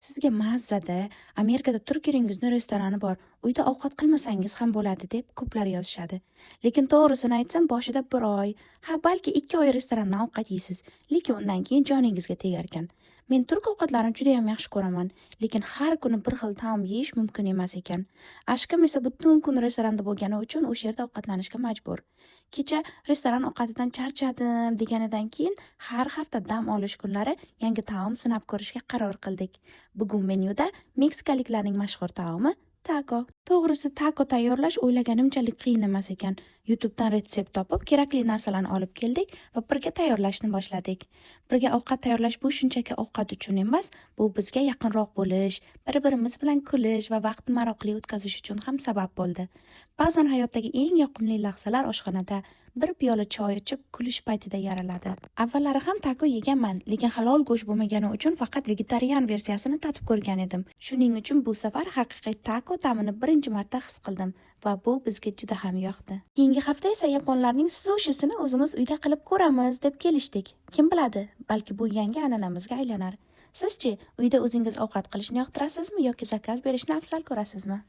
Sizga mazzada, Amerikada turk eringizni restorani bor, uyda ovqat qilmasangiz ham bo'ladi, deb ko'plar yozishadi. Lekin to'g'risini aytsam, boshida 1 oy, ha, balki 2 oy restorandan ovqat yeysiz, lekin undan keyin joningizga tegarkan. Men turk ovqatlarini judayam yaxshi ko'raman, lekin har kuni bir xil taom yeyish mumkin emas ekan. Ashkim esa butun kun restoranda bo'lgani uchun o'sha yerda ovqatlanishga majbur. Kecha restoran ovqatidan charchadim deganidan keyin har hafta dam olish kunlari yangi taom sinab ko'rishga qaror qildik. Bugun menyuda meksikaliklarning mashhur taomi tako. To'g'risi, tako tayyorlash o'ylaganimchalik qiyin emas ekan. YouTube'dan retsept topib, kerakli narsalarni olib keldik va birga tayyorlashni boshladik. Birga ovqat tayyorlash bu shunchaki ovqat uchun emas, bu bizga yaqinroq bo'lish, bir-birimiz bilan kulish va vaqtni maroqli o'tkazish uchun ham sabab bo'ldi. Ba'zan hayotdagi eng yoqimli lahzalar oshxonada bir piyola choy ichib kulish paytida yaraladi. Avvallari ham tako yeganman, lekin halol go'sht bo'lmagani uchun faqat vegetarian versiyasini tatib ko'rgan edim. Shuning uchun bu safar haqiqiy tako ta'mini birinchi marta his qildim va bu bizga juda ham yoqdi. Keyingi hafta esa yaponlarning sushisini o'zimiz uyda qilib ko'ramiz deb kelishdik. Kim biladi, balki bu yangi an'anamizga aylanar. Sizchi, uyda o'zingiz ovqat qilishni yoqtirasizmi yoki zakaz berishni afzal ko'rasizmi?